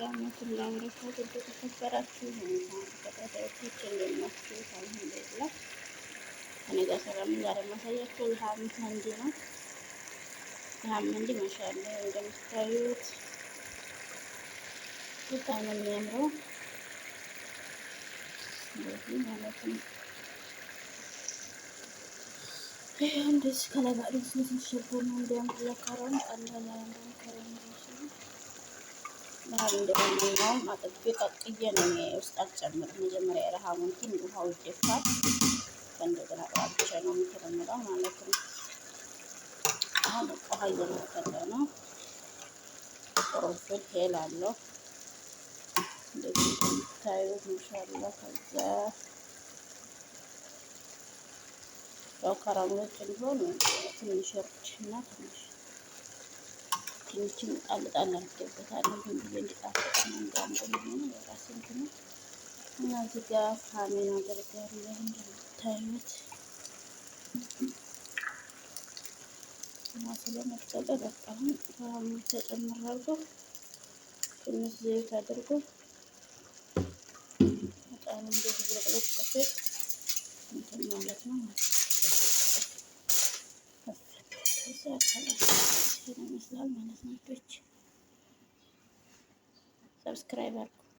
ወራህመቱላሂ ወበረካቱ። የተከበራችሁ ተከታታዮች እንዴት ናችሁ? አልሐምዱሊላህ እኔ ጋር ሰላም። ዛሬ ማሳያችሁ لحم مندي ነው። لحم مندي ማሻአላህ እንደምታዩት በጣም ነው የሚያምረው እንደዚህ ማለት ነው። ይህ እንደዚህ ከላይ ባዶ ትንሽ ሸርቦ ነው እንዲያምር ለከረም ቀላል ያንደም ከረም ረሃብ እንደማንኛውም አጥቤ ቀቅዬ ነው እኔ ውስጥ አልጨምርም። መጀመሪያ የረሃቡን እንትን ውሃው ይደፋል። እንደገና አጥራብቼ ነው እንትን የምለው ማለት ነው። አሁን ውሃ እየመጠጠ ነው። ቅርንፉድ ሄል አለው እንደዚህ እንደምታዩት ኢንሻአላህ። ከዛ ያው ከረምሮች እንዲሆን ትንሽ እርድ እና ትንሽ ትንሽም ጣል ጣል አድርጌበታለሁ ዝም ብዬ እንዲጣፍጥ ነው እንዲያምር ነው የራሴ እንትን ነው። እና እዚህ ጋር ፋሜን አደርጋለሁ እንደምታዩት እና ስለመጠጠ በቃ አሁን ፋሜ ተጨምር አድርጎ ትንሽ ዘይት አድርጎ በጣም እንደዚህ ብልቅልቅ ሲል እንትን ማለት ነው። ይመስላል ማለት ነው። Subscribe አድርጉ።